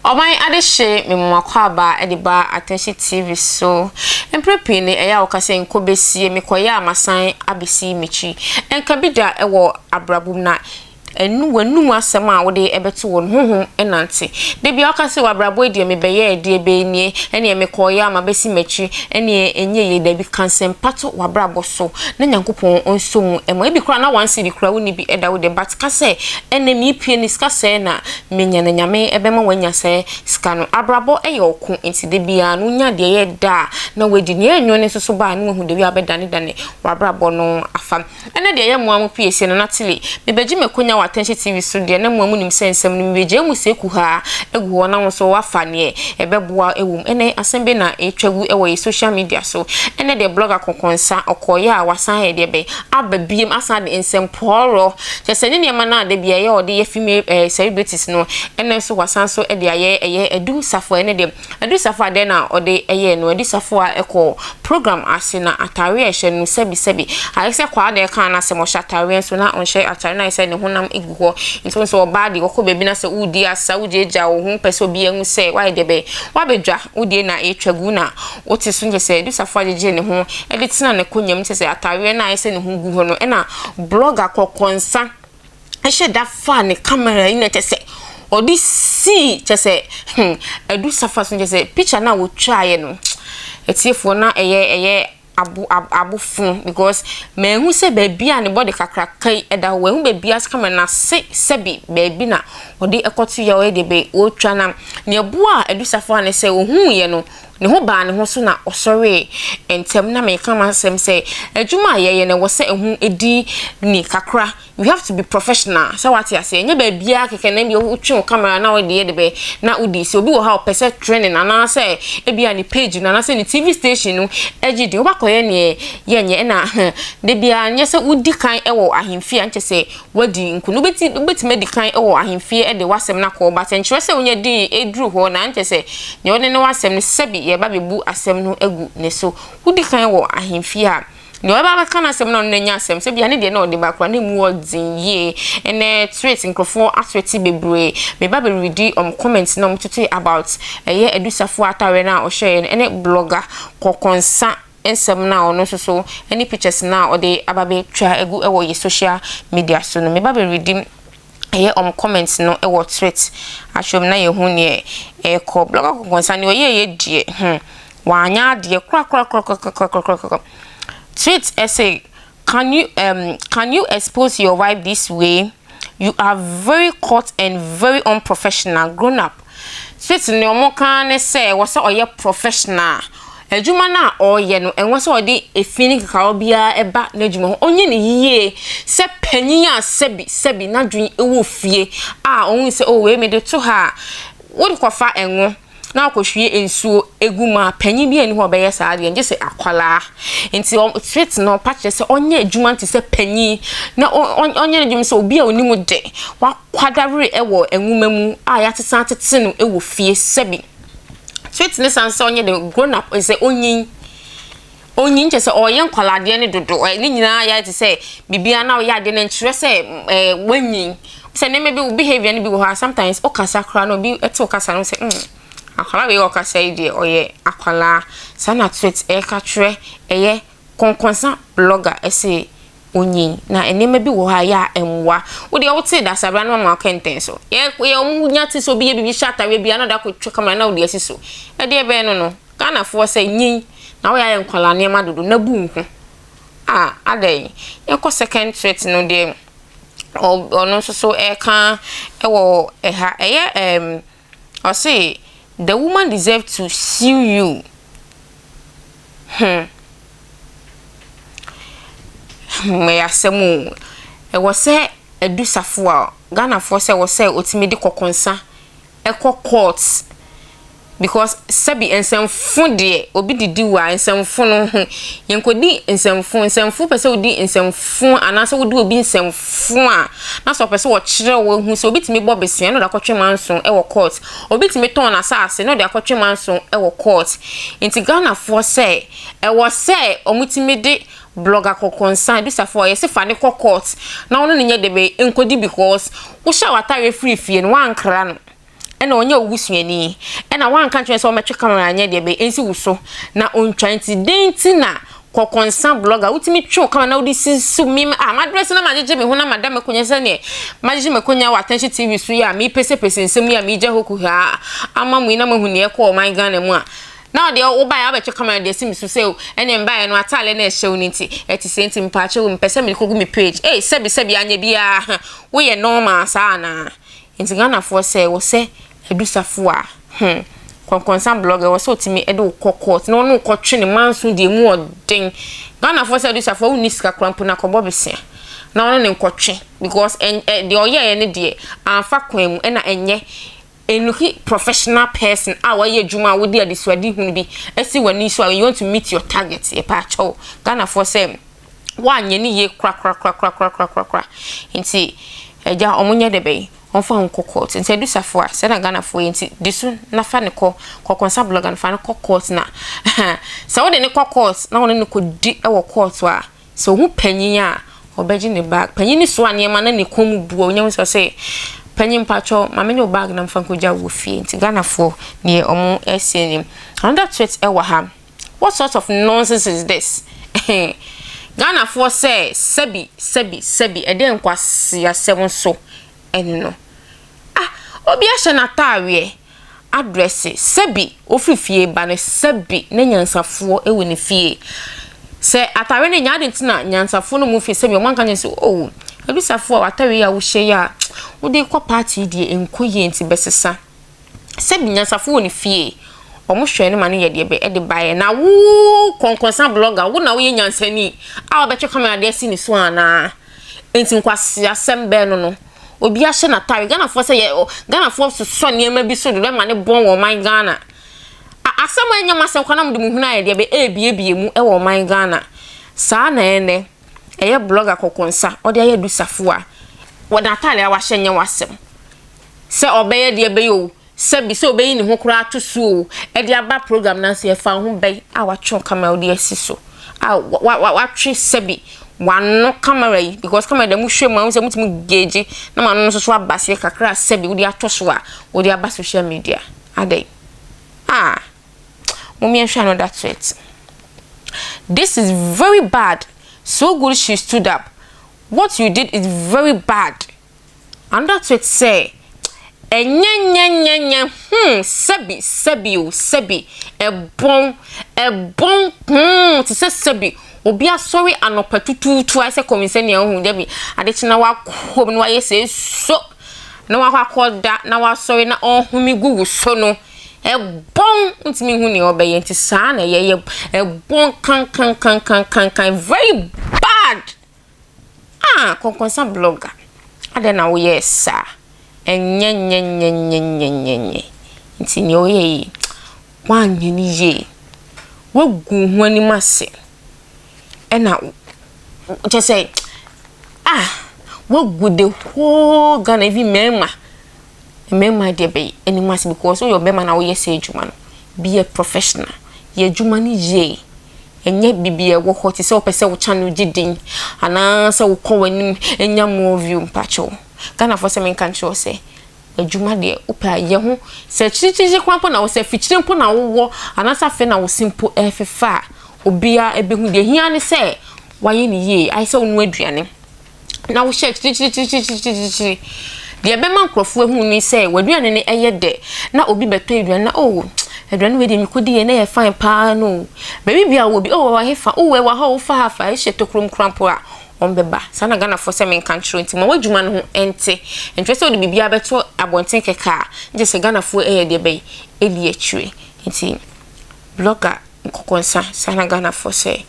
Ɔman adehye me mo akwaaba de ba Atɛnhye TV so. Mprɛ pii no ɛyɛ a wɔka sɛ nkɔ bɛsie, mekɔyɛ a masan abɛsi m'akyi. Ɛnka bi da wɔ abrabɔ mu na ɛnu w'anum asɛm a wode ɛbɛto wɔ no honhom nante. Da biara woka sɛ w'abrabɔ yi deɛ mebɛyɛɛ deɛ ɛbɛyɛ nie, ɛneɛ mekɔyɛ a mabɛsi m'akyi, ɛneɛ ɛnyɛ yie. Dabi, ka nsɛmpa to w'abrabɔ so na Nyankopɔn ɔnsɔ mu ɛma. Ebi koraa na one cedi koraa wonni bi ɛda wo deɛ but ka sɛ ɛnɛ mepie no sika sɛɛ na menya na Nyame bɛma wanya saa sika no. Abrabɔ yɛ ɔko nti da biara no wonya deɛ ɛyɛ dɛ a na wadi, nea ɛnyɛ no nso so ba a na wahu deɛ wabɛdanedane w'abrabɔ no afa. Ɛnɛ deɛ ɛyɛ moa mo piesie Nana Tilly, mebɛgye m'akonya wɔ Atɛnhye TV so deɛ na moa monim sɛ nsɛm no mebɛgyaa mu sɛ kuhaa agu hɔ na wo nso woafa neɛ ɛbɛboa wɔ mu. Ɛnɛ asɛm bi na ɛretwa gu wɔ yɛ social media so. Ɛnɛ deɛ blogger kɔkɔnsa ɔkɔeɛ a wasan ayɛ deɛ bɛn aba biom asan de nsɛmpɔɔrɔ Kyerɛ sɛ ne nneɛma no a da biara ɛyɛ a ɔde yɛ female eh, celebrities no, ɛnɛ nso wasan so de ayɛ ɛyɛ Adu Safo. Ɛnɛ deɛ Adu Safo a dɛn na ɔde ɛyɛɛ no? Adu Safo a ɛkɔ program ase na ataareɛ a ɛhyɛ no sɛbi sɛbi ayɛ sɛ kwaa na ɛka n'asɛm, ɔhyɛ ataareɛ nso na ɔnhyɛ ataareɛ na ayɛ sɛ ne honam gu hɔ. Nti wo nso ɔbaa deɛ ɔkɔ baabi na sɛ wodi asa, wogyagya wo ho, pɛ sɛ obi ahu sɛ woayɛ deɛ bɛn, woabɛdwa wo deɛ na ɛretwa gu na wote so kyerɛ sɛ Adu Safo agyegye ne ho de tena n'akonnwa mu kyerɛ sɛ ataareɛ no a ayɛ sɛ ne ho gu hɔ no ɛna Blogger kɔkɔnsa hyɛ da faa ne camera yi na kyerɛ sɛ ɔde sii kyerɛ sɛ hmm Adu Safa so kyerɛ sɛ picture no a wɔtwaeɛ no atiefoɔ na ɛyɛ ɛyɛ abo abofono because manhu sɛ baabi a ne body kakraka yi ɛda hɔ wanhu baabi a camera no ase sɛbi baabi na ɔde ɛkɔto yɛ ɔyɛ deɛ bɛ ɔretwa na nea ɛboaa Adu Safa ne sɛ ɔhuuiɛ no Ne ho baa ne ho so na ɔsɔree ntɛm. Na meka m'asɛm sɛ, adwuma a yɛyɛ no, ɛwɔ sɛ ɛho di ni kakra. We have to be professional. Sɛ wate aseɛ? Ɛnyɛ baabiara kɛkɛ na ebia wotwe wo camera na wode yɛ de bɛ na wodi. Sɛ obi wɔ hɔ a ɔpɛ sɛ training anaasɛ ebia ne page no anaasɛ ne TV station no gye din, wobɛkɔyɛ neɛ yɛnyɛ. Ɛna da biara nyɛ sɛ wodi kan wɔ ahemfie a nkyɛ sɛ Woadi nkonim. Wobɛti, wobɛtumi adi kan wɔ ahemfie de w'asɛm no akɔ hɔ, but ɛnkyerɛ sɛ wonya dii ɛduru hɔ na nkyerɛ sɛ nea ɔne ne w'asɛm no, sɛbi yɛreba abɛbu asɛm no agu ne so. Wodi kan wɔ ahemfie a, nea ɔbɛba abɛka n'asɛm no na ɔno na anya asɛm. Sɛbi ne deɛ na ɔde ba koraa na ɛmu ɔden yie. Ɛnɛ tweet, nkurɔfoɔ atweete bebree. Meba bɛredi wɔn comment na wɔtotoe about ɛyɛ Adu Safoa ataareɛ no a ɔhyɛeɛ no ɛne blogger Kɔkɔnsa nsɛm no a ɔno nso so ne pictures no a ɔde aba bɛtwa agu wɔ yɛ social media so no. Meba bɛ readi ɛyɛ ɔmo comment no wɔ tweet ahwɛ mu na yɛhu neɛ ɛrekɔ. Blogger Kɔkɔnsa neɛ ɔyɛɛyɛ deɛ hmm wanyɛ adeɛ korakorakorakorakorakorakora. Tweet ɛse can you expose your wife this way? You are very caught and very unprofessional grown up. Tweet nea ɔmo ka ne sɛ ɛwɔ sɛ ɔyɛ professional. Adwuma no a ɔreyɛ no, ɛnwɔ sɛ ɔde efi ne nkekawa biara ɛba n'adwuma ho. Ɔnyɛ no yie sɛ panyin a sɛbi sɛbi n'adwene wɔ fie a ɔhu sɛ oh wei mede to ha a, wode kɔfa ɛngo na wakɔhwie nsuo egu mu a panyin bi ani hɔ a ɔbɛyɛ saa adeɛ gye sɛ akwadaa. Nti tweet no ɔpa kyerɛ sɛ ɔnyɛ adwuma no te sɛ panyin na ɔnyɛ n'adwuma sɛ obi a onim de wakwadare wɔ nwoma mu a yɛatete atete no wɔ fie sɛbi. Tweet ne san sɛ ɔnyɛ de grown up sɛ onyin onyin kyerɛ sɛ ɔyɛ nkwadaa no dodo ne nyinaa yɛ te sɛ biribiara na ɔyɛ adeɛ no nkyerɛ sɛ wanyin sɛ nneɛma bi wo behavior no bi wɔ hɔ a sometimes ɔkasa koraa na obi te wo kasa no sɛ akwadaa wei ɔkasa yi deɛ ɔyɛ akwadaa. Saa na tweet ɛreka kyerɛ ɛyɛ kɔnkɔnsa blogger ɛsɛ onyin na nneɛma bi wɔ hɔ a ɛyɛ a ɛmmoa wo deɛ wote dasabra no ama kɛntɛn so yɛ yɛ ɔmo nya te sɛ obi yɛ biribi hyɛ atareɛ bi a na ɔde akɔtwa camera na ɔde asi so ɛdeɛ bɛn no Ghanafoɔ sɛ nyin na woyɛ ayɛ nkwadaa nneɛma dodo na bu wo ho a adɛn yɛnkɔ second tweet no deɛ ɔno nso so ɛka ɛwɔ ɛha ɛyɛ ɔse the woman deserve to sue you. Ɛyɛ asɛm o. Ɛwɔ sɛ Adu Safo a Ghanafoɔ sɛ ɛwɔ sɛ ɔtumi de kɔkɔnsa ɛkɔ court because sɛbi nsɛmfo deɛ obi didi wo a nsɛmfo no ho yɛnkɔdi nsɛmfo nsɛmfo pɛ sɛ wodi nsɛmfo anaasɛ wodi obi nsɛmfo a na sɛ ɔpɛ sɛ ɔkyerɛ wo ehu sɛ obi tumi bɔ besia na ɔde akɔtwe manso ɛwɔ court, obi tumi tɔn n'asaase na ɔde akɔtwe manso ɛwɔ court. Nti Ghanafoɔ sɛ ɛwɔ sɛ ɔmo tumi de blogger kɔkɔnsa Adu Safo a yɛsɛ fa ne kɔ court na ɔno ne nyɛ de bɛ nkɔdi because wohyɛ w'atareɛ firi fie no wankra no. Ɛna ɔnyɛ wo busuani. Ɛna woanka nkyerɛ no sɛ ɔmmɛtwe camera nyɛ deɛ bɛyɛ nsi wo so na ɔntwa nti dɛn nti na kɔkɔnsa blogger wotumi twe wo camera na wode si so me a madrɛse na magyegye me ho na mada m'akonya sɛdeɛ magyegye m'akonya wɔ Attention TV so yi a mepɛsɛpɛsɛ nsɛm yi a megya hɔ kuhaa ama mo yi na moahu deɛ ɛkɔ ɔman Ghana mu a na ɔdeɛ wobaeɛ wabɛtwe camera de asi me so sɛ ɛne mbaeɛ no ataale na ɛhyɛ wo no nti ɛte sɛ nti mpaakyɛ wo mepɛ sɛ mede kɔgu me page ei sɛbi sɛbi anyɛ biara woyɛ normal saa anaa. Nti Ghanafoɔ sɛ ɛwɔ sɛ adusafo a hmm kɔnkɔnsa blogger ɛwɔ sɛ ɔtumi de wo kɔ court na ɔne wo kɔ twe ne manso deɛ emu ɔden. Ghanafoɔ sɛ adusafo a wonni sika koraa mpo na kɔbɔ besia na ɔne ne nkɔtwe because ɛ ɛ deɛ ɔyɛeɛ no deɛ amfa kwan mu ɛna ɛnyɛ ɛnluki professional person a wayɛ adwuma a wode adesuade hunu bi asi w'ani so a you want to meet your target yɛpaakyɛw Ghanafoɔ sɛ Woanyɛ no yie korakorakorakorakorakora nti agya ɔmo nyɛ dɛ bɛyi ɔmfa wo nkɔ court nti adu safoa sɛ na Ghanafoɔ yɛ nti di so na fa no kɔ kɔkɔnsa blogger no fa no kɔ court na sɛ wode no kɔ court na wone no kɔ di wɔ court a sɛ ohu panyin a ɔbɛgye ne bag panyin no soa nneɛma na ne kɔn mu bu a onya hu sɛ ɔse panyin mpakyɛw ma menye wo bag na mfa nkɔgya wo wɔ fie nti Ghanafoɔ neɛ ɔmo ɛsie ni another tweet ɛwɔ ha. What sort of nonsense is this? Ghanafoɔ sɛ sɛbi sɛbi sɛbi ɛdeɛn nkwaseasɛm nso ɛne no. Ah, obi ahyɛ n'ataareɛ, adrɛse, sɛbi ofiri fie ba no sɛbi na nyansafoɔ ɛwɔ ne fie. Sɛ ataareɛ no nyɛ ade nti na nyansafoɔ no mu fie sɛbi ɔmo anka nyɛ sɛ oh, abisafoɔ a w'ataareɛ yi a wohyɛ yi a wode kɔ party yi deɛ ɛnkɔ yie nti bɛsesa. Sɛbi nyansafo wɔ ne fie, wɔn hwɛɛ no ma no yɛ deɛ bɛ de baeɛ. Na wo kɔnkɔnsa blogger, wo na woyɛ nyansani a wobɛtwe camera de asi ne so anaa? Enti nkwaseasɛm bɛn no no? Obi ahyɛ n'atare. Ghanafoɔ sɛ yɛ Ghanafoɔ sosɔ nneɛma bi so dodo ɛma ne bɔn wɔ ɔman Ghana. A asɛm a ɛnyɛ mo asɛm koraa na mode mo hunu ayɛ deɛ bɛ ɛrebiebie mu wɔ ɔman Ghana. Saa na ɛnɛ ɛyɛ blogger kɔkɔnsa ɔde ayɛ Adu Safoa. Wɔ n'atare a wahyɛ nyɛ w'asɛm. Sɛ ɔbɛyɛ deɛ ɛbɛyɛ o, sɛbi sɛ ɔbɛyi ne ho koraa ato so o, ɛde aba program no ase, ɛfa ho bɛn a watwe wo camera wode asi so a wa wa watwe sɛbi wano camera yi because camera deɛ mohwɛ mu a wohu sɛ motumi gauge na mo ano no nso so aba aseɛ kakra a sɛbi wode ato so a wode aba social media adɛn ah mom yɛnhwɛ another threat this is very bad so good she stood up what you did is very bad Another tweet sɛ, Ɛnyɛnyɛnyɛnyɛ hmm sɛbi sɛbi o sɛbi ɛbɔn ɛbɔn hmm te sɛ sɛbi obi asɔre anɔpa tutuutu ayɛ sɛ kɔmensɛni a wohu dabi ade kye na wakɔ mu na wayɛ sɛ so na wakɔ akɔda na wasɔre na ɔhome gu wo so no ɛbɔn ntumi hu nea ɔbɛyɛ nti saa na ɛyɛ ɛbɔn kankankankankankan very bad. Ah kɔnkɔnsa blogger adɛn na woyɛɛ saa ɛnyɛnyɛnyɛnyɛnyɛnyɛ nti nea woyɛ yi woanyɛ no yie woagu wo ho anim ase ɛna kyɛ sɛ ah woagu the whole Ghana even mmarima mmarima deɛ bɛyɛ anim ase because woyɛ ɔbɛrima na woyɛ saa adwuma no be a professional yɛ adwuma no yie. Ɛnyɛ biribi a ɛwɔ hɔ te sɛ wopɛ sɛ wo channel gye din anaa sɛ wokɔ w'anim nya more view mpakyɛw. Ghanafoɔ sɛ menka nkyerɛ wo sɛ adwuma deɛ wopɛ a yɛ ho sɛ akyirikyiri koraa mpo na wo sɛ afikyire mpo na wowɔ anaasɛ afei na wo se mpo ɛrefefa a obiara ɛbɛhu deɛ ɛhia ne sɛ woayɛ no yie ayɛ sɛ wonoa aduane. na wohyɛ akyirikyirikyirikyirikyirikyiri. Deɛ ɛbɛma nkurɔfoɔ ahu ne sɛ w'aduane no yɛ dɛ na obi bɛtɔ aduane na oh aduane wei deɛ mekɔdiiɛ na ɛyɛ fine paa no o. Baabi biara wɔ bi oh ɛwɔ hefa oh ɛwɔ ha o wofa ha fa ɛhyɛ tokurom koraa mpo a wɔbɛba. Saa na Ghanafoɔ sɛ menka nkyerɛ wo nti ma w'adwuma no ho nte. Nkyerɛ sɛ wode biribiara bɛto abɔnten kɛkɛ a na kyerɛ sɛ Ghanafoɔ yɛ deɛ bɛn ɛdi akyire. Nti blogger Nkokɔnsa, saa na Ghanafoɔ sɛ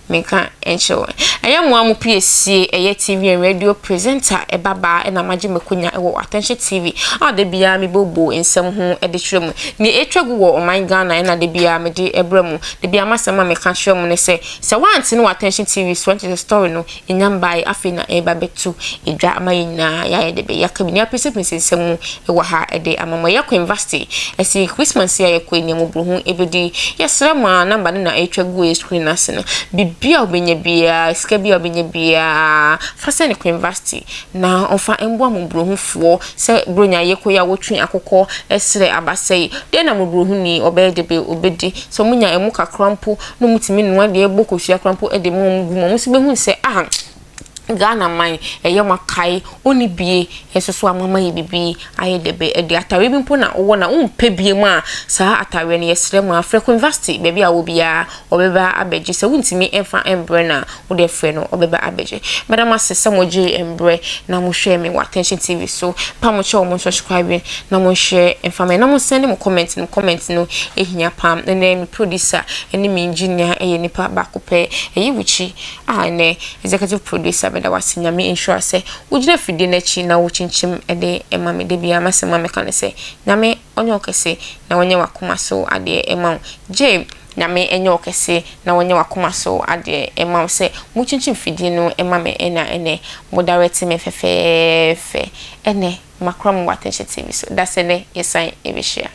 menka nkyerɛ wɔn. Ɛyɛ mo a mo piesie, ɛyɛ TV and radio presenter ɛba baa ɛna magye makonya ɛwɔ Attention TV a da biara me booboo nsɛm ho de kyerɛ mo. Nea ɛtwa gu wɔ ɔman Ghana ɛna da biara mede ɛbrɛ mo. Da biara m'asɛm a meka kyerɛ mo ne sɛ, sɛ woante no wɔ Attention TV so a nkyerɛ sɛ story no ɛnya mbaeɛ afei na ɛreba bɛto dwa ama yɛn nyinaa yɛayɛ dɛ bɛ yɛaka bi na yɛapɛnsɛpɛnsɛ nsɛm mu wɔ ha de ama mo. Yɛkɔ university ɛsi Christmas yi a yɛkɔ yi nea mmɔborɔhu ɛbɛdi. Yɛsrɛ mo a number no na ɛretwa gu yɛ screen no ase no. Biribi. Biribi a wobɛnya biara, sika bi a wobɛnya biara, fa sɛne Queen Vasti na ɔmfa mmoa mmɔborɔhufoɔ sɛ Buronya yɛkɔ yi a wotwe akokɔ srɛ abasa yi. Deɛn na mmɔborɔhuni ɔbɛyɛ de bɛ ɔbɛdi? Sɛ wɔnya ɛmo kakra mpo na wɔtumi noa deɛ ɛbɔ kosua koraa mpo de ma wɔn gu mu a, wɔn nso bɛhunu sɛ ah, Ghana man, ɛyɛ mo akae, ɔnni bie nso so a moama yɛ biribi ayɛ dɛ bɛ. Ɛde atareɛ bi mpo na wowɔ na wompɛ biem a, saa atareɛ no yɛsrɛ mo ara frɛ Queen Vasti baabi a wɔ biara ɔbɛba abɛgye. Sɛ wontumi mfa mbrɛ no a, wode frɛ no ɔbɛba abɛgye. Meda mo ase sɛ mogyee mbrɛ na mohwɛɛ me wɔ Attention TV so. Pa mo kyɛw mo nsubscribe na mo share mfa me na mo send mo comment no, comment no hia paa. Ɛnɛ me producer ne me engineer yɛ nipa baako pɛ, ɛyɛ Wuchi. Ah ɛnɛ executive producer meda wo ase Nyame nhyira wo sɛ wogyina afidie no akyi na wokyinkyim de ma me da biara m'asɛm a meka ne sɛ Nyame ɔnyɛ wo kɛse na ɔnyɛ w'akoma so adeɛ ma wo Jay Nyame nyɛ wo kɛse na ɔnyɛ w'akoma so adeɛ ma wo sɛ mokyinkyim fidie no ma me ɛna ɛnɛ mo direct me fɛfɛɛfɛ ɛnɛ makora mo wɔ Attention TV so dasɛ nɛ yɛsan ɛbɛhyia.